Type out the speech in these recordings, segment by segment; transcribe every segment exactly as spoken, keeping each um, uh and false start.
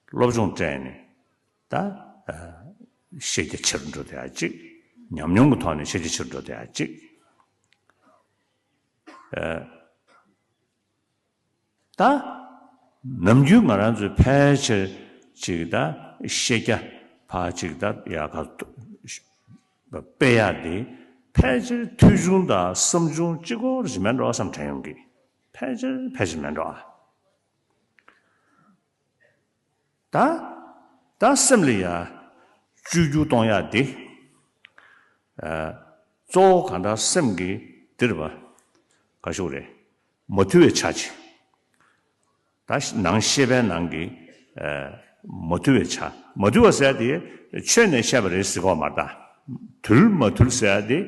སློབ་སྦྱོང་སྤྲད་ནས་ད་ཤེས་རྒྱ་ཆེ་རུ་འགྲོ་བསྡད་ཡ་གཅིག། ཉམས་མྱོང་གི་ཐོག་ནས་ཤེས་རྒྱ་ཆེ་རུ་འགྲོ་བསྡད་ཡ་གཅིག། ད་ནམ་རྒྱུན་ང་རང་ཚོས་ཕལ་ཆེར་ཅིག་ད་ཤེས་རྒྱ་ཕར་ཅིག་ད་ཡག་ག་སྤེལ་ཡག་དེ་ཕལ་ཆེར་ཐོས་བྱུང་དང་བསམ་བྱུང་གཅིག་པོ་རེད་མེད་འགྲོ་བསམ་དྲན་ཡོང་གི། ཕལ་ཆེར་ཕལ་ཆེར་མེད་འགྲོ་ཨ། ད་ད་སེམས་ལ་ཡ་བཅོས་བསྒྱུར་གཏོང་ཡག་དེ། གཙོ་བོ་གང་ལྟར་སེམས་ཀྱི་འདིར་བ་ག་ཤོག་རེད། མ་ཐུལ་བའི་ཆ་ཅིག། ད་ནང་ཤེས་པའི་ནང་གི་མ་ཐུལ་བའི་ཆ། མ་ཐུལ་བ་ཟེར་དེ་ཆོས་ནས་བཤད་པ་རེད་ཟེར་གོ་མ་རེད་ད། ཐུལ་མ་ཐུལ་ཟེར་དེ་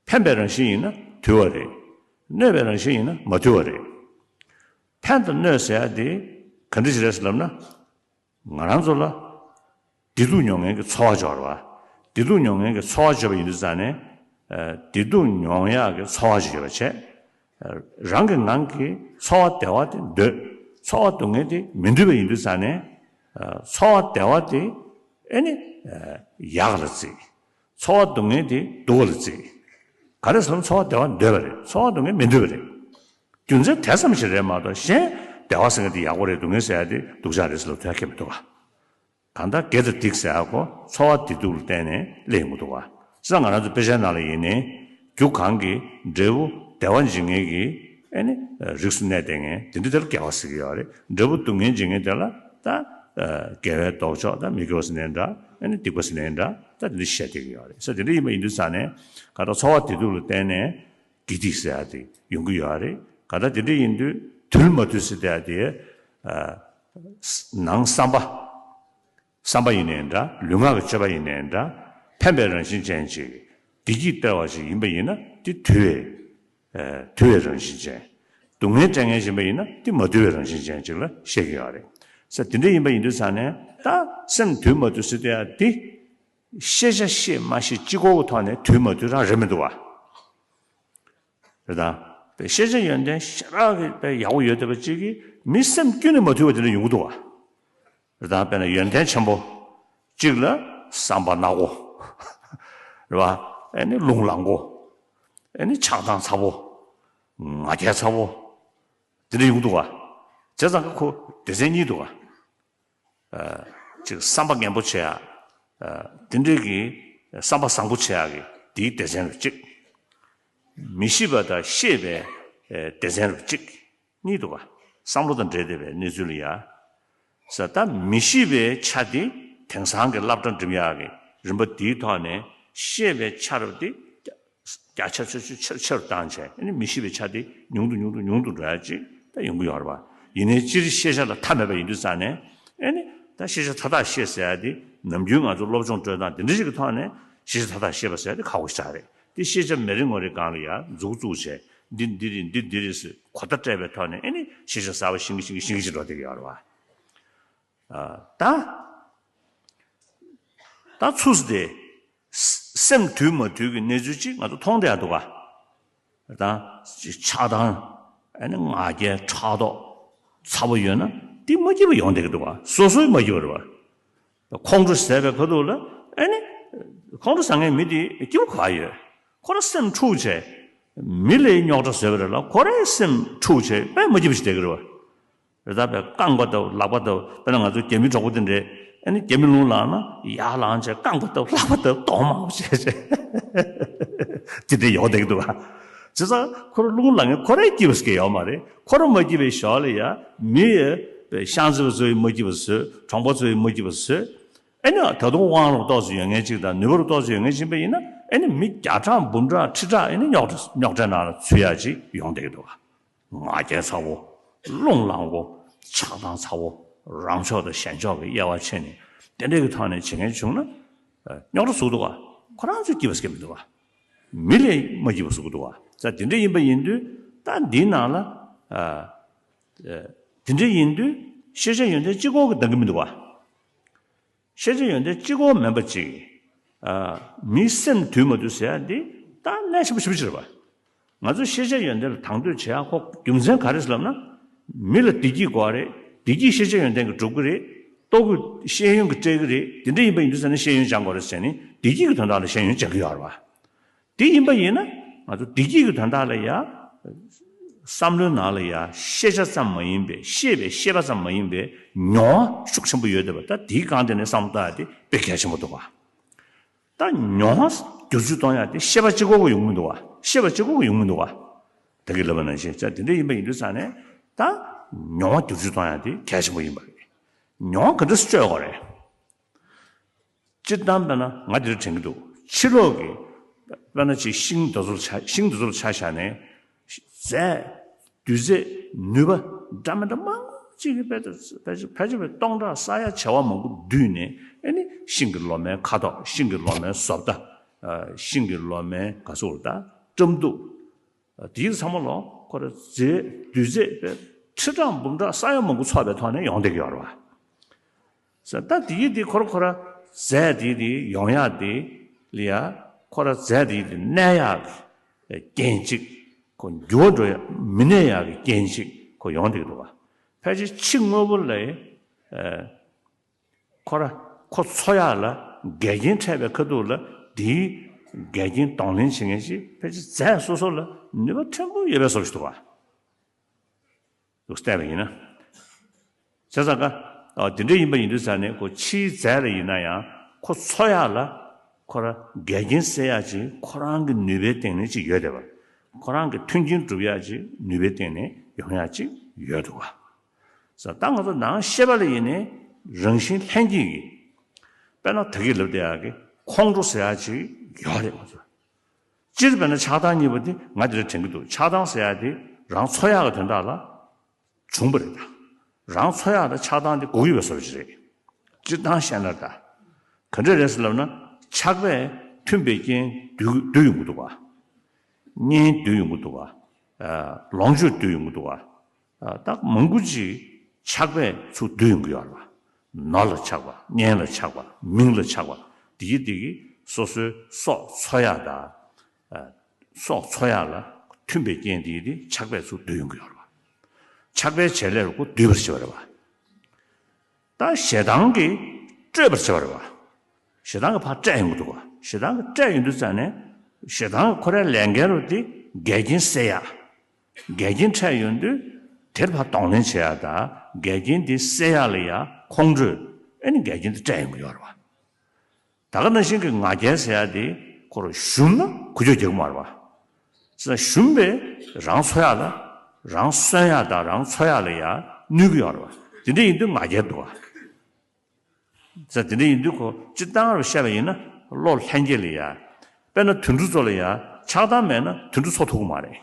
ཕན་པའི་རང་བཞིན་ཡིན་ན་ཐུལ་བ་རེད། གནོད་པའི་རང་བཞིན་ཡིན་ན་མ་ཐུལ་བ་རེད། ཕན་དང་གནོད་ཟེར་དེ་ག་འདྲ་ཞིག་རེད་ཟེར་ལབ་ན། ང་རང་ཚོ་ལ་བདེ་སྡུག་མྱོང་མཁན་གྱི་ཚོར་བ་འབྱོར་བ། བདེ་སྡུག་མྱོང་མཁན་གྱི་ཚོར་བ་འབྱོར་བ་ཡིན་དུས་ཙང་ནས། བདེ་སྡུག་མྱོང་ཡག་གི་ཚོར་བ་ཞིག་ཡོད་པ་བྱས། རང་གི་ངང་གིས་ཚོར་བ་བདེ་བ་དེ་འདོད། ཚོར་བ་སྡུག་བསྔལ་དེ་མི་འདོད་པ་ཡིན་དུས་ཙང་ནས། ཚོར་བ་བདེ་བ་དེ་ཨེ་ནི་ཡག་ལ་བརྩི། ཚོར་བ་སྡུག་བསྔལ་དེ་སྡུག་པ་ལ་བརྩི། ག་རེ་ཟེར་ན་ཚོར་བ་བདེ་བ་འདོད་པ་རེད། ཚོར་བ་སྡུག་བསྔལ་མི་འདོད་པ་རེད། རྒྱུ་མཚན་དེ་ཙམ་ཞིག་རེད་མ་གཏོགས་གཞན་བདེ་བ་ཟེར་མཁན་དེ་ཡག་པོ་རེད། སྡུག་བསྔལ་ཟེར་ཡ་དེ་སྡུག་ཅག་རེད་ཟེར་ལབ་ཐུབ་ཡ་ཁྱད་མི་འདུག་ག། གང་ལྟར་དགེ་དང་སྡིག་ཟེར་ཡ་ཁོ་ཚོར་བ་བདེ་སྡུག་ལ་བརྟེན་ནས་སླེབས་ཡོང་གི་འདུག་ག། བྱས་ཙང་ང་རང་ཚོ་དཔེ་ཆའི་ནང་ལ་ཡིན་ནའི་རྒྱུ་གང་གིས་འབྲས་བུ་བདེ་བ་འབྱིན་མཁན་གྱི་ཨེ་ནི་རིགས་སུ་གནས་བསྡད་མཁན་དེ་འདྲ་དེ་ལ་དགེ་བ་ཟེར་གྱི་ཡོད་རེད། འབྲས་བུ་སྡུག་བསྔལ་འབྱིན་མཁན་དེ་ལ་ད་དགེ་བའི་ལྡོག་ཕྱོགས་ད་མི་དགེ་བ་ཟེར་ནའི་འདྲ། ཨེ་ནི་སྡིག་པ་ཟེར་ནའི་འདྲ། ད་དེ་འདྲ་བཤད་བསྡད་ཀྱི་ཡོད་རེད། ས་དེ་འདྲ་ཡིན་པ་ཡིན་དུས་ཙང་ནས་ག་ད་ཚོར་བ་བདེ་སྡུག་ལ་བརྟེན་ནས་དགེ་སྡིག་ཟེར་ཡ་དེ་ཡོང་གི་ཡོད་རེད། ག་ད་དེ་འདྲ་ཡིན་དུས་ཐུལ་མ་ཐུལ་ཟེར་བསྡད་ཡ་དེ་ནང་བསམ་པ། བསམ་པ་ཡིན་ནའི་འདྲ། ལུས་ངག་གི་སྤྱོད་པ་ཡིན་ནའི་འདྲ། ཕན་པའི་རང་བཞིན་ཅན་ཅིག། བདེ་སྐྱིད་སྟེར་བ་ཞིག་ཡིན་པ་ཡིན་ན་དེ་དུལ་བའི་དུལ་བའི་རང་བཞིན་ཅན། སྡུག་བསྔལ་སྤྲད་མཁན་ཡིན་པ་ཡིན་ན་དེ་མ་དུལ་བའི་རང་བཞིན་ཅན་ཅིག་ལ་བཤད་ཀྱི་ཡོད་རེད། ས་དེ་འདྲ་ཡིན་པ་ཡིན་དུས་ཙང་ནས་ད་སེམས་དུལ་མ་དུལ་ཟེར་བསྡད་ཡ་དེ། ཤེས་བྱ་ཤེས་མ་ཤེས་གཅིག་པོ་གི་ཐོག་ནས་དུལ་མ་དུལ་རང་རེད་མི་འདུག་བ། རེད་དང་། པའི་ཤེས་བྱ་ཡོན་ཏན་ཞེ་དྲག་གི་པའི་ཡག་པོ་ཡོད་བསྡད་པ་གཅིག་གིས་མི་སེམས་ཀུན་ནས་མ་དུལ་བ་དེ་འདྲ་ཡོང་གི་འདུག་བ། རེད་དང་། དཔེར་ན་ཡོན་ཏན་ཆེན་པོ་གཅིག་ལ་བསམ་པ་ནག་པོ། རེད་བ། ཨེ་ནི་རླུང་ལངས་པོ། ཨེ་ནི་ཆགས་སྡང་ཚ་པོ། ང་རྒྱལ་ཚ་པོ། དེ་འདྲ་ཡོང་གི་འདུག་བ། བྱས་ཙང་ཁོ་སྡེ་ཚན་གཉིས་འདུག་བ། ཅིག་བསམ་པ་ངན་པོ་བྱེད་ཡ། དེ་འདྲས་ཀྱི་བསམ་པ་བཟང་པོ་བྱེད་ཡ་གི་དེའི་སྡེ་ཚན་རུ་གཅིག། མི་ཤེས་པ་དང་ཤེས་པའི་སྡེ་ཚན་རུ་གཅིག་གཉིས་འདུག་ག། བསམ་བློ་དང་འབྲེལ་བསྡད་པའི་གནས་ཚུལ་ལ་ཡ། ས་ད་མི་ཤེས་པའི་ཆ་དེ་དེང་སང་གི་སློབ་གྲྭ་འགྲིམ་ཡག་གི་རིམ་པ་དེའི་ཐོག་ནས་ཤེས་པའི་ཆ་རབ་དེ། བརྒྱ་ཆ་ཆེ་ཆེ་ཆེ་ཆེ་རུ་བཏང་བྱས། ཨ་ནི་མི་ཤེས་པའི་ཆ་དེ་ཉུང་དུ་ཉུང་དུ་ཉུང་དུ་འགྲོ་ཡ་ཅིག་ད་ཡོང་གི་ཡོད་རེད་པ། ཡིན་ནའི་སྤྱིར་ཤེས་བྱ་ལ་མཐའ་མེད་པ་ཡིན་དུས་ཙང་ནས། ཨ་ནི་ད་ཤེས་བྱ་མཐའ་དག་ཤེས་ཟེར་ཡ་དེ་ནམ་རྒྱུན་ང་ཚོ་སློབ་སྦྱོང་སྤྲོད་སྟངས་དེ་འདྲ་ཞིག་གི་ཐོག་ནས་ཤེས་བྱ་མཐའ་དག་ཤེས་པ་ཟེར་ཡ་དེ་ཁག་པོ་ཞིག་རེད། དེ་ཤེས་བྱ་མི་རེ་ངོ་རེ་སྒང་ལ་ཡ་མཛུབ་བཙུགས་བྱས། འདི་འདི་རེད། འདི་འདི་རེད་ཟེར་གོ་བརྡ་སྤྲད་པའི་ཐོག་ནས། ཨ་ནི་ཤེས་བྱ་གསར་པ་ཤིང་གི་ཤིང་གི་ཤིང་གི་ཅིག་འགྲོ་བསྡད་ཀྱི་ཡོད་རེད་པ། ད། ད་ཚུགས་ཏེ། སེམས་དུལ་མ་དུལ་གྱི་གནས་ཚུལ་ཅིག་ང་ཚོ་མཐོང་བསྡད་ཡ་འདུག་ག། ད་ཆགས་སྡང་། ཨ་ནི་ང་རྒྱལ་ཕྲག་དོག་ཚ་པོ་ཡོད་ན་དེ་མ་སྐྱིད་པ་ཡོང་བསྡད་ཀྱི་འདུག་ག། སོ་སོའི་མ་སྐྱིད་པ་རེད་པ། ཁོང་ཁྲོ་ཟ་བའི་ཁ་ཐུག་ལ། ཨ་ནི་ཁོང་ཁྲོ་ཟ་མཁན་མི་དེ་སྐྱིད་པོ་ག་ཡོད། ཁོ་རང་སེམས་འཁྲུག་བྱས། མི་ལ་རྙོག་དྲ་བཟོས་པ་རེད་ལ་ཁོ་རང་སེམས་འཁྲུག་བྱས་དཔེ་མ་སྐྱིད་པ་ཞིག་བསྡད་ཀྱི་རེད་པ། རེད་ད། པའི་རྐང་པ་ལྟ་བུ་ལག་པ་ལྟ་བུ། དཔེར་ན་ང་ཚོ་རྒྱ་མི་གྲོགས་པོ་དེ་འདྲས། ཨ་ནི་རྒྱ་མི་རླུང་ལངས་ན་ཡར་ལངས་བྱས་རྐང་པ་ལྟ་བུ་ལག་པ་ལྟ་བུ་གདོང་མང་པོ་བྱས་བྱས། དེ་འདྲས་ཡོང་བསྡད་ཀྱི་འདུག་ག། བྱས་ཙང་ཁོ་རང་རླུང་ལངས་མཁན་ཁོ་རང་སྐྱིད་པ་ཟེར་མཁན་ཡོད་མ་རེད། ཁོ་རང་མ་སྐྱིད་པའི་ཞོར་ལ་ཡ་མི་ཡི་པའི་ཤང་ཚེ་བ་ཚོ་ཡི་མ་སྐྱིད་པ་བཟོས། གྲོང་པ་ཚོ་ཡི་མ་སྐྱིད་པ་བཟོས། ཨ་ནི་ད་དུང་དབང་རུ་ཏོག་ཙམ་ཡོད་མཁན་ཅིག་དང་ནུས་པ་རུ་ཏོག་ཙམ་ཡོད་མཁན་ཅིག་ཡིན་པ་ཡིན་ན། ཨ་ནི་མི་བརྒྱ་ཕྲག་འབུམ་ཕྲག་ཁྲི་ཕྲག་ཨ་ནི་རྙོག་དྲ་རྙོག་དྲའི་ནང་ལ་ཚུད་ཡ་ཅིག་ཡོང་བསྡད་ཀྱི་འདུག་ག། ང་རྒྱལ་ཚ་བོ། རླུང་ལངས་པོ། ཆགས་སྡང་ཚ་བོ། རང་ཕྱོགས་དང་གཞན་ཕྱོགས་ཀྱི་དབྱེ་བ་ཕྱེ་ནས་དེ་འདྲ་གི་ཐོག་ནས་བྱེད་མཁན་བྱུང་ན། རྙོག་དྲ་བཟོ་གི་འདུག་ག། ཁོ་རང་ཚོས་སྐྱིད་པ་ཟེར་གྱི་མི་འདུག་ག། མི་ལ་མ་སྐྱིད་པ་བཟོ་གི་འདུག་ག། ད་དེ་འདྲ་ཡིན་པ་ཡིན་དུས་ད་འདིའི་ནང་ལ། ཨ། ཨ། དེ་འདྲ་ཡིན་དུས་ཤེས་བྱ་ཡོན་ཏན་གཅིག་པོ་གིས་འདང་གི་མི་འདུག་ག། ཤེས་བྱ་ཡོན་ཏན་གཅིག་པོ་མིན་པ་ཅིག། ཨ། མིའི་སེམས་དུལ་མ་དུལ་ཟེར་ཡ་འདི་ད་གནད་ཆེན་པོ་ཞེ་པོ་ཅིག་རེད་པ། ང་ཚོས་ཤེས་བྱ་ཡོན་ཏན་ལ་དང་དོད་བྱེད་ཡ་ཁོ་རྒྱུ་མཚན་ག་རེ་ཟེར་ལབ་ན། མི་ལ་བདེ་སྐྱིད་དགོས་རེད། བདེ་སྐྱིད་ཤེས་བྱ་ཡོན་ཏན་གྱིས་འགྲུབ་ཀྱི་རེད། ལྟོ་གོས་ཤེས་ཡོན་གྱིས་སྤྲད་ཀྱི་རེད། དེ་འདྲ་ཡིན་པ་ཡིན་དུས་ཙང་ནས་ཤེས་ཡོན་སྦྱང་དགོས་རེད་ཟེར་ནས་བདེ་སྐྱིད་ཀྱི་དོན་དག་ལ་ཤེས་ཡོན་སྦྱང་གི་ཡོད་རེད་བ། དེ་ཡིན་པ་ཡིན་ན་ང་ཚོ་བདེ་སྐྱིད་ཀྱི་དོན་དག་ལ་ཡ། བསམ་བློའི་ནང་ལ་ཡ་ཤེས་བྱ་ཙམ་མ་ཡིན་པའི་ཤེས་པའི་ཤེས་པ་ཙམ་མ་ཡིན་པའི་མྱོང་བ་ཤུགས་ཆེན་པོ་ཡོད་བསྡད་པ། ད་དེའི་སྒང་དེ་ནས་བསམ་བློ་བཏང་ཡ་དེ་དཔེ་གལ་ཆེན་པོ་འདུག་བ། ད་མྱོང་བ་བསྒྱུར་བཅོས་གཏོང་ཡ་དེ་ཤེས་པ་གཅིག་པོ་གིས་ཡོང་གི་མི་འདུག་བ། ཤེས་པ་གཅིག་པོ་གིས་ཡོང་གི་མི་འདུག་བ། ད་གིན་ལབ་པ་ནང་བཞིན་ཙང་དེ་འདྲ་ཡིན་པ་ཡིན་དུས་ཙང་ནས་ད་མྱོང་བ་བསྒྱུར་བཅོས་གཏོང་ཡ་དེ་གལ་ཆེན་པོ་ཡིན་པ་རེད། མྱོང་བ་ག་འདྲ་སེ་བཅོས་དགོས་རེད། སྤྱིར་བཏང་དཔེར་ན་ང་འདིར་དྲན་གྱི་འདུག་ཕྱི་ལོགས་ཀྱི་དཔེར་ན་ཅིག་ཤིང་དེ་ཚོ་ལ་ཆ་ཤིང་དེ་ཚོ་ལ་ཆ་བཞག་ནས། རྫས། རྡུལ་རྫས། ནུས་པ་འདྲ་མི་འདྲ་མང་པོ་ཅིག་གིས་ཕལ་ཆེར་ཕལ་ཆེར་ཕལ་ཆེར་སྟོང་ཕྲག་ས་ཡ་བྱེ་བ་མང་པོ་བསྡུས་ནས། ཨ་ནི་ཤིང་གི་ལོ་མའི་ཁ་དོག་ཤིང་གི་ལོ་མའི་བཟོ་ལྟ། ཨ། ཤིང་གི་ལོ་མའི་ག་ཟེར་དགོས་རེད་ད། སྐྲ་མདོག་ཨ། དེའི་ཚང་མ་ལ་ཁོ་ར་རྫས་རྡུལ་རྫས་པའི་ཁྲི་ཕྲག་འབུམ་ཕྲག་ས་ཡ་མང་པོ་ཚོགས་པའི་ཐོག་ནས་ཡོང་བསྡད་ཀྱི་ཡོད་རེད་བ། ཟེར། ད་དེའི་དེ་ཁོ་ར་ཁོ་ར་རྫས་དེའི་དེ་ཡོང་ཡག་དེ་ལ་ཡ། ཁོ་ར་རྫས་དེའི་དེ་གནས་ཡག་གི་རྐྱེན་གཅིག་ཁོ་འགྱུར་བ་འགྲོ་ཡག་མི་གནས་ཡག་གི་རྐྱེན་གཅིག་ཁོ་ཡོང་བསྡད་ཀྱི་འདུག་བ། ཕལ་ཆེར་ཕྱི་དངོས་པོ་ལ་ཡ། ཨ། ཁོ་ར་ཁོ་འཚོ་ཡག་ལ་འགལ་རྐྱེན་འཕྲད་པའི་ཁ་ཐུག་ལ་དེའི་འགལ་རྐྱེན་གདོང་ལེན་བྱེད་མཁན་ཞིག་ཕལ་ཆེར་རྫས་སོ་སོ་ལ་ནུས་པ་ཕྲན་བུ་ཡོད་པའི་བཟོ་ཞིག་འདུག་བ། འདུག་བལྟས་པ་ཡིན་ན། བྱས་ཙང་ཀ་ཨ། དེ་འདྲ་ཡིན་པ་ཡིན་དུས་ཙང་ནས་ཁོ་ཕྱིའི་རྫས་ལ་ཡིན་ན་ཡང་ཁོ་འཚོ་ཡག་ལ་ཁོ་ར་འགལ་རྐྱེན་སེལ་ཡག་ཅིག་ཁོ་རང་གི་ནུས་པའི་སྟེང་ནས་ཅིག་ཡོད་བསྡད་པ། ཁོ་རང་གི་མཐུན་རྐྱེན་སྒྲུབ་ཡག་ཅིག་ནུས་པའི་སྟེང་ནས་ཡོང་ཡག་ཅིག་ཡོད་འདུག་བ། ཟེར། ད་ང་ཚོ་ནང་ཤེས་པ་ལ་ཡིན་ནའི་རང་བཞིན་ལྷན་སྐྱེས་ཀྱི། དཔེར་ན་ད་གིན་ལབ་བསྡད་ཡག་གི་ཁོང་ཁྲོ་ཟེར་ཡག་ཅིག་ཡོད་རེད་ང་ཚོ། སྤྱིར་དཔེར་ན་ཆགས་སྡང་གཉིས་པོ་དེ་ང་འདིར་དྲན་གྱི་འདུག་ཆགས་སྡང་ཟེར་ཡག་དེ་རང་འཚོ་ཡག་གི་དོན་དག་ལ་བྱུང་བ་རེད་ད། རང་འཚོ་ཡག་དང་ཆགས་སྡང་དེ་དགོས་ཀྱི་ཡོད་པའི་བཟོ་འདྲ་ཅིག་རེད། སྤྱིར་བཏང་བཤད་ན་ད། ག་འདྲ་རེད་ཟེར་ལབ་ན། ཆགས་པས་མཐུན་པའི་རྐྱེན་བསྡུས་བསྡུས་ཡོང་གི་འདུག་བ། གཉེན་བསྡུས་ཡོང་གི་འདུག་བ། ཨ། ལོངས་སྤྱོད་བསྡུས་ཡོང་གི་འདུག་བ། ཨ། ད་མང་པོ་ཅིག་ཆགས་པས་ཚུར་བསྡུས་ཡོང་གི་ཡོད་རེད་བ། ནོར་ལ་ཆགས་པ། གཉེན་ལ་ཆགས་པ། མིང་ལ་ཆགས་པ། དེ་གིས་དེ་གིས་སོ་སོའི་སྲོག་འཚོ་ཡག་དང་། ཨ། སྲོག་འཚོ་ཡག་ལ་མཐུན་པའི་རྐྱེན་དེ་དེ་ཆགས་པས་ཚུར་བསྡུས་ཡོང་གི་ཡོད་རེད་བ། ཆགས་པའི་བྱེད་ལས་ལ་ཁོ་འདུས་པར་བྱེད་པ་རེད་བ། ད་ཞེ་སྡང་གིས་སྤྲོས་པར་བྱེད་པ་རེད་བ། ཞེ་སྡང་གིས་ཕར་སྤྲད་ཡོང་གི་འདུག་བ། ཞེ་སྡང་གིས་སྤྲད་ཡོང་དུས་ཙང་ནས་ཞེ་སྡང་གི་ཁོ་རའི་ལས་འགན་རུ་དེ་འགལ་རྐྱེན་སེལ་ཡག་འགལ་རྐྱེན་འཕྲད་ཡོང་དུས་དེར་ཕར་གདོང་ལེན་བྱེད་ཡག་དང་འགལ་རྐྱེན་དེ་སེལ་ཡག་ལ་ཡ་ཁོང་ཁྲོས་ཨ་ནི་འགལ་རྐྱེན་དེ་སྤྲད་ཡོང་གི་ཡོད་རེད་བ། ད་ག་ནང་བཞིན་གྱི་ང་རྒྱལ་ཟེར་ཡག་དེ་ཁོ་རང་ཞུམ་ན་ཁུ་བྱུག་རྒྱག་གི་མ་རེད་བ། ཟེར་ན་ཞུམ་པས་རང་འཚོ་ཡག་ལ་རང་གསོན་ཡག་དང་རང་འཚོ་ཡག་ལ་ཡ་གནོད་ཀྱི་ཡོད་རེད་བ། དེ་འདྲ་ཡིན་དུས་ང་རྒྱལ་འདུག་བ། ཟེར། དེ་འདྲ་ཡིན་དུས་ཁོ་སྤྱིར་བཏང་རུ་བཤད་པ་ཡིན་ན་བློ་ལྷན་སྐྱེས་ལ་ཡ། དཔེར་ན་དུད་འགྲོ་ཚོ་ལ་ཡ་ཆགས་སྡང་མེད་ན་དུད་འགྲོ་འཚོ་ཐུབ་ཀྱི་མ་རེད།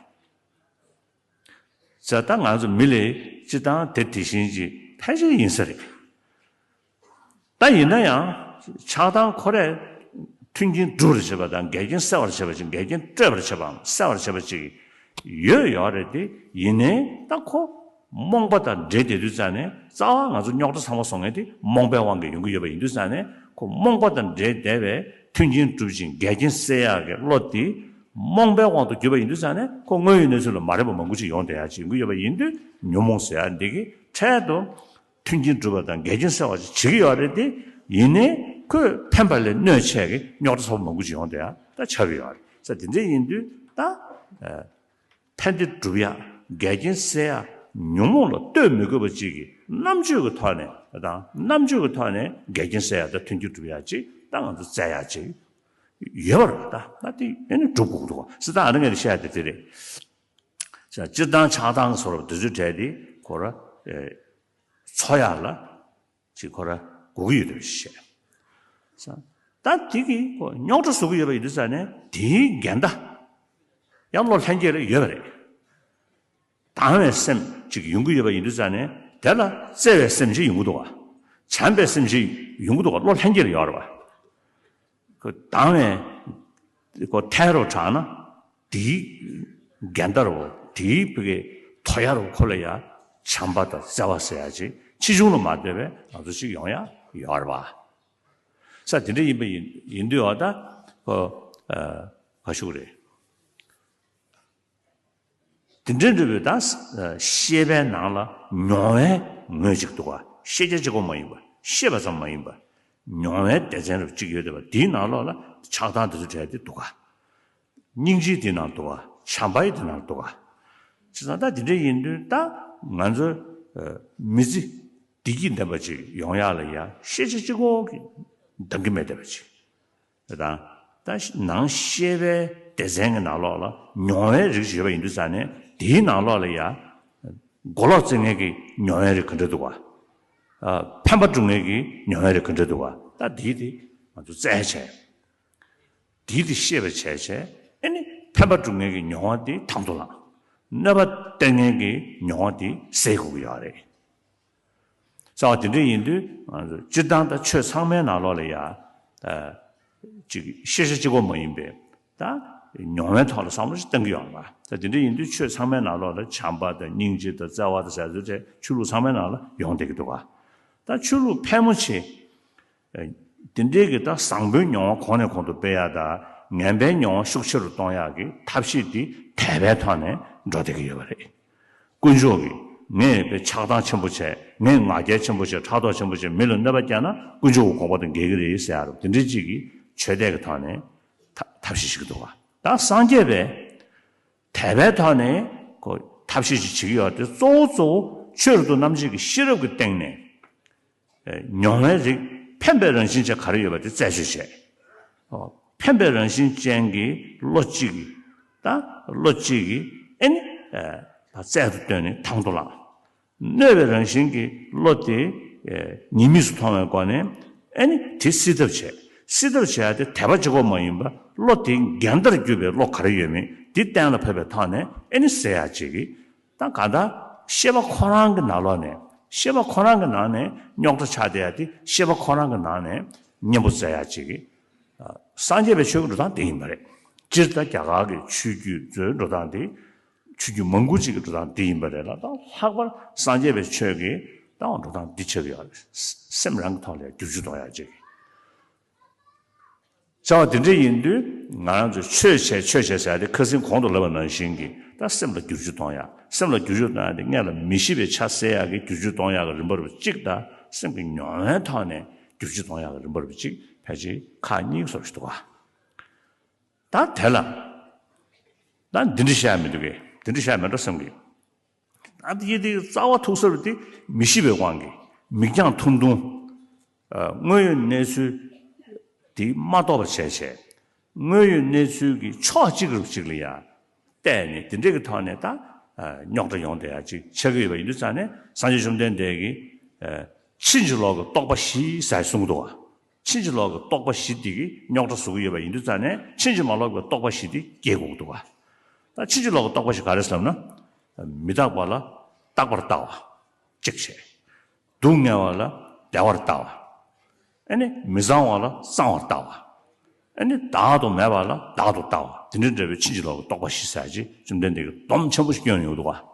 ཟེར། ད་ང་ཚོ་མི་ལ་སྤྱིར་བཏང་དེ་དེ་བཞིན་གྱི་ཕལ་ཆེར་ཡིན་ས་རེད། ད་ཡིན་ན་ཡང་ཆགས་སྡང་ཁོ་རས་མཐུན་རྐྱེན་སྒྲུབ་པར་བྱེད་པ་དང་འགལ་རྐྱེན་སེལ་བར་བྱེད་པ་ཅིག་འགལ་རྐྱེན་སྤྲོད་པར་བྱེད་པའམ་སེལ་བར་བྱེད་པ་ཅིག་ཡོད་ཡོད་རེད་དེ། ཡིན་ནའི་ད་ཁོ་རྨོངས་པ་དང་འདྲེས་བསྡད་དུས་ཙང་ནས་རྩ་བ་ང་ཚོ་རྙོག་དྲ་ཚང་མ་བཟོ་མཁན་དེ་རྨོངས་པའི་དབང་གིས་ཡོང་གི་ཡོད་པ་ཡིན་དུས་ཙང་ནས། ཁོ་རྨོངས་པ་དང་འདྲེས་བསྡད་པའི་མཐུན་རྐྱེན་སྒྲུབ་ཅིང་འགལ་རྐྱེན་སེལ་ཡག་གི་བློ་དེ་རྨོངས་པའི་དབང་དུ་གྱུར་པ་ཡིན་དུས་ཙང་ནས་ཁོ་དངོས་ཡོད་གནས་ཚུལ་ལ་མ་རན་པ་མང་པོ་ཅིག་ཡོང་བསྡད་ཡག་ཅིག་ཡོང་གི་ཡོད་པ་ཡིན་དུས། ཉོན་མོངས་ཟེར་ཡག་འདི་གི་འཕྲལ་དུ་མཐུན་རྐྱེན་སྒྲུབ་པ་དང་འགལ་རྐྱེན་སེལ་བ་ཅིག་བྱེད་ཀྱི་ཡོད་རེད་དེ། ཡིན་ནའི་ཁོས་ཕན་པ་ལས་གནོད་ཆེ་གི་རྙོག་དྲ་ཚ་པོ་མང་པོ་ཅིག་ཡོང་བསྡད་ཡག་ད་ཆགས་ཀྱི་ཡོད་རེད་ཟེར། དེ་འདྲ་ཡིན་དུས་ད། ཨ། ཕན་བདེ་སྒྲུབ་ཡག་འགལ་རྐྱེན་སེལ་ཡག་ཉོན་མོངས་ལ་ལྟོས་མི་དགོས་པ་ཅིག་གི་རྣམ་དཔྱོད་ཀྱི་ཐོག་ནས་དང་། རྣམ་དཔྱོད་ཀྱི་ཐོག་ནས་འགལ་རྐྱེན་སེལ་ཡག་དང་མཐུན་རྐྱེན་སྒྲུབ་ཡག་ཅིག་ད་ང་ཚོ་བཙལ་ཡག་ཅིག་ཡོད་པ་རེད། ད་ད་དེ་ཨེ་ནི་སྒྲུབ་དགོས་ཀྱི་འདུག་ག་ཟེར། ད་ཨ་ནི་ངས་བཤད་ཡག་དེ་དེ་རེད། ཟེར། སྤྱིར་བཏང་ཆགས་སྡང་ཟེར་བ་དེ་ཚོའི་གྲས་དེ་ཁོ་ར། ཨེ། འཚོ་ཡག་ལ་ཅིག་ཁོ་ར་དགོས་ཀྱི་ཡོད་དེ་བཤད། ད་དེ་གི་ཁོ་རྙོག་དྲ་བཟོ་གི་ཡོད་པ་ཡིན་དུས་ཙང་ནས་དེའི་འགལ་ཟླ་ཡང་བློ་ལྷན་སྐྱེས་ལ་ཡོད་པ་རེད། སྡང་བའི་སེམས་ཅིག་ཡོང་གི་ཡོད་པ་ཡིན་དུས་ཙང་ནས་དེ་ལ་བརྩེ་བའི་སེམས་ཅིག་ཡོང་གི་འདུག་བ། བྱམས་པའི་སེམས་ཅིག་ཡོང་གི་འདུག་བ། བློ་ལྷན་སྐྱེས་ལ་ཡོད་རེད་བ། ཁོ་སྡང་བའི་ཁོ་ཐལ་རོ་དྲགས་ན་དེའི་འགལ་ཟླ་རོ། དེའི་ཕ་གི་དོ་ཡ་རོ། ཁོ་ལ་ཡ་བྱམས་པ་དང་བརྩེ་བ་ཟེར་ཡ་ཅིག་ཕྱིས་འབྱུང་ལ་མ་ལྟོས་པའི་ང་ཚོ་ཅིག་ཡོང་ཡ་ཡོད་རེད་བ། ས་དེ་འདྲ་ཡིན་པ་ཡིན་ཡིན་དུས་འོ་ད་ཁོ་ཨ་ག་ཞུ་གི་རེད། དེ་འདྲ་འདྲ་བའི་ད་ཤེས་པའི་ནང་ལ་མྱོང་བའི་ངོས་ཅིག་འདུག་ག་ཤེས་བྱ་གཅིག་པོ་མ་ཡིན་པ། ཤེས་པ་ཙམ་མ་ཡིན་པ། མྱོང་བའི་སྡེ་ཚན་རུ་གཅིག་ཡོད་བསྡད་པ་དེའི་ནང་ལོགས་ལ་ཆགས་སྡང་དེ་ཚོ་བྲལ་ཏེ་འདུག་ག་སྙིང་རྗེའི་དེའི་ནང་འདུག་ག་བྱམས་པའི་དེའི་ནང་འདུག་ག་བྱས་ཙང་ད་དེ་འདྲ་ཡིན་དུས་ད་ང་ཚོ་མི་ཚེ་བདེ་སྐྱིད་ལྡན་པ་ཅིག་ཡོང་ཡག་ལ་ཡ་ཤེས་བྱ་གཅིག་པོ་གིས་འདང་གི་མེད་བསྡད་པ་ཅིག་དང་། ད་ནང་ཤེས་པའི་སྡེ་ཚན་གྱི་ནང་ལོགས་ལ་མྱོང་བའི་རིགས་ཤིག་ཡོད་པ་ཡིན་དུས་ཙང་ནས་དེའི་ནང་ལོགས་ལ་ཡ་མགོ་ལོག་རྩེད་མཁན་གྱི་མྱོང་བའི་རིགས་ག་འདྲ་འདུག་ག་ཕན་པ་སྒྲུབ་མཁན་གྱི་མྱོང་བའི་རིགས་ག་འདྲ་འདུག་ག་ད་དེའི་དེ་ང་ཚོ་བཙལ་བྱས། དེའི་དེ་ཤེས་པ་བྱས་བྱས་ཨེ་ནི་ཕན་པ་སྒྲུབ་མཁན་གྱི་མྱོང་བ་དེ་དང་དུ་བླངས། གནོད་པ་སྟེར་མཁན་གྱི་མྱོང་བ་དེ་ཟད་དགོས་ཀྱི་ཡོད་རེད། རྩ་བ་དེ་འདྲ་ཡིན་དུས་ང་ཚོ་སྤྱིར་བཏང་ད་ཆོས་ཚང་མའི་ནང་ལོགས་ལ་ཡ། ཨ། ཅིག་ཤེས་བྱ་གཅིག་པོ་མ་ཡིན་པའི་ད་མྱོང་བའི་ཐོག་ལ་བསམ་བློ་ཞིག་གཏང་གི་ཡོད་རེད་པ། ད་དེ་འདྲ་ཡིན་དུས་ཆོས་ཚང་མའི་ནང་ལོགས་ལ་བྱམས་པ་དང་སྙིང་རྗེ་དང་བརྩེ་བ་དང་ཟེར་ཚུལ་དེ་ཆོས་ལུགས་ཚང་མའི་ནང་ལ་ཡོང་བསྡད་ཀྱི་འདུག་ག་ད་ཆོས་ལུགས་ཕལ་མོ་ཆེ། ཨ། དེ་འདྲའི་གི་ད་བཟང་པོའི་མྱོང་བ་གོང་ནས་གོང་དུ་སྤེལ་ཡག་དང་ངན་པའི་མྱོང་བ་ཤུགས་ཆེ་རུ་གཏོང་ཡག་གི་ཐབས་ཤེས་དེ་དད་པའི་ཐོག་ནས་འགྲོ་བསྡད་ཀྱི་ཡོད་པ་རེད། དཀོན་མཆོག་གིས་ངས་དཔེ་ཆགས་སྡང་ཆེན་པོ་བྱས། ངས་ང་རྒྱལ་ཆེན་པོ་བྱས། ཕྲག་དོག་ཆེན་པོ་བྱས། མི་ལ་གནོད་པ་བསྐྱལ་ན་དཀོན་མཆོག་གི་དགོངས་པ་དང་འགལ་གྱི་རེད་ཟེར་ཡག་རེད། དེ་འདྲའི་གཅིག་གིས་ཆོས་དད་ཀྱི་ཐོག་ནས་ཐ་ཐབས་ཤེས་བྱེད་ཀྱི་འདུག་ག་ད་སངས་རྒྱས་པས་དད་པའི་ཐོག་ནས་ཁོ་ཐབས་ཤེས་ཤིག་བྱེད་ཀྱི་ཡོད་དེ། གཙོ་བོ་གཙོ་བོ་ཆོས་རབ་ཏུ་རྣམ་འབྱེད་ཀྱི་ཤེས་རབ་ཀྱི་སྟེང་ནས། ཨེ། མྱོང་བའི་རིགས་ཕན་པའི་རང་བཞིན་ཅན་ག་རེ་ཡོད་པ་དེ་རྩད་གཅོད་བྱས། ཨོ། ཕན་པའི་རང་བཞིན་ཅན་གྱི་བློ་གཅིག་གིས། ད་བློ་གཅིག་གིས་ཨེ་ནི། ཨེ། ད་རྩལ་དུ་བཏོན་ནས་དང་དུ་བླངས། གནོད་པའི་རང་བཞིན་གྱི་བློ་དེ། ཨེ། ཉེས་དམིགས་སུ་མཐོང་བའི་སྒོ་ནས་ཨེ་ནི་དེ་སེལ་ཐབས་བྱས། སེལ་ཐབས་བྱས་ཏེ་དད་པ་གཅིག་པོ་མ་ཡིན་པ་བློ་དེ་འགལ་ཟླར་གྱུར་པའི་བློ་ག་རེ་ཡོད་མེད་དེ་གཏན་ལ་ཕབ་པའི་ཐོག་ནས་ཨེ་ནི་སེལ་ཡག་ཅིག་གིས། ད་གང་ལྟར་ཤེས་པ་ཁོ་རང་གི་ནང་ལོགས་ནས། ཤེས་པ་ཁོ་རང་གི་ནང་ནས་རྙོག་དྲ་ཆགས་བསྡད་ཡ་དེ་ཤེས་པ་ཁོ་རང་གི་ནང་ནས་གཉེན་པོ་བཙལ་ཡ་ཅིག་གི། ཨ། སངས་རྒྱས་པའི་ཆོས་ཀྱི་འགྲོ་སྟངས་དེ་ཡིན་པ་རེད། སྤྱིར་ད་རྒྱ་གར་གྱི་ཆོས་བརྒྱུད་ཚོའི་འགྲོ་སྟངས་དེ། ཆོས་བརྒྱུད་མང་པོ་ཅིག་གི་འགྲོ་སྟངས་དེ་ཡིན་པ་རེད་ལ། ད་ལྷག་པར་སངས་རྒྱས་པའི་ཆོས་ཀྱི་ད་འགྲོ་སྟངས་འདི་ཆགས་ཀྱི་ཡོད་རེད། སེམས་རང་གི་ཐོག་ལ་བསྒྱུར་བཅོས་གཏོང་ཡ་ཅིག་བྱ་བ་དེ་འདྲ་ཡིན་དུས་ང་རང་ཚོས་ཆོས་བྱས་ཆོས་བྱས་ཟེར་ཡ་དེ་ཁ་སང་གོང་དུ་ལབ་པ་ནང་བཞིན་གྱི་ད་སེམས་ལ་བསྒྱུར་བཅོས་གཏོང་ཡ། སེམས་ལ་བསྒྱུར་བཅོས་གཏོང་ཡ་དེ་སྔོན་ལ་མི་ཤེས་པའི་ཆ་སེལ་ཡ་གི་བསྒྱུར་བཅོས་གཏོང་ཡ་གི་རིམ་པ་རུ་གཅིག་དང་། སེམས་ཀྱི་མྱོང་བའི་ཐོག་ནས་བསྒྱུར་བཅོས་གཏོང་ཡ་གི་རིམ་པ་རུ་གཅིག་ཕལ་ཆེར་ཁག་གཉིས་ཀྱི་བཟོ་ཞིག་འདུག་ག་ད་དེ་ལ་ད་འདི་འདྲ་བཤད་ཡ་མི་འདུག་གས། འདི་འདྲ་བཤད་ཡ་མེད་འགྲོ་བསམ་གི། ད་དེ་དེ་རྩ་བ་ཐུག་ས་རུ་དེ་མི་ཤེས་པའི་དབང་གིས་མིག་རྒྱང་ཐུང་ཐུང་། ཨ། དངོས་ཡོད་གནས་ཚུལ་དེ་མ་རྟོགས་པ་བྱས་བྱས། དངོས་ཡོད་གནས་ཚུལ་གྱི་ཕྱོགས་གཅིག་རུ་གཅིག་ལ་ཡ་བལྟས་ནས་དེ་འདྲ་གི་ཐོག་ནས་ད། ཨ། རྙོག་དྲ་ཡོང་བསྡད་ཡ་ཅིག་ཆགས་ཀྱི་ཡོད་པ་ཡིན་དུས་ཙང་ནས་སངས་རྒྱས་བཅོམ་ལྡན་འདས་ཀྱིས། ཨ། ཕྱིན་ཅི་ལོག་གི་རྟོག་པ་བཞི་ཟེར་གསུངས་འདུག་ག་ཕྱིན་ཅི་ལོག་གི་རྟོག་པ་བཞི་དེ་གིས་རྙོག་དྲ་བཟོ་གི་ཡོད་པ་ཡིན་དུས་ཙང་ནས་ཕྱིན་ཅི་མ་ལོག་པའི་རྟོག་པ་བཞི་དེ་སྐྱེ་དགོས་ཀྱི་འདུག་ག་ད་ཕྱིན་ཅི་ལོག་གི་རྟོག་པ་བཞི་ག་རེ་ཟེར་ན། མི་རྟག་པ་ལ་རྟག་པར་ལྟ་བ་གཅིག་བྱས། སྡུག་བསྔལ་བ་ལ་བདེ་བར་ལྟ་བ། ཨ་ནི་མི་གཙང་བ་ལ་གཙང་བར་ལྟ་བ། ཨ་ནི་བདག་ཏུ་མེད་པ་ལ་བདག་ཏུ་ལྟ་བ། དེ་འདྲ་འདྲ་བའི་ཕྱིན་ཅི་ལོག་གི་རྟོག་པ་བཞི་ཟེར་ཅིག་བཅོམ་ལྡན་འདས་ཀྱིས་སྡོམ་ཆེན་པོ་ཞིག་བསྐྱོན་ཡོད་འདུག་ག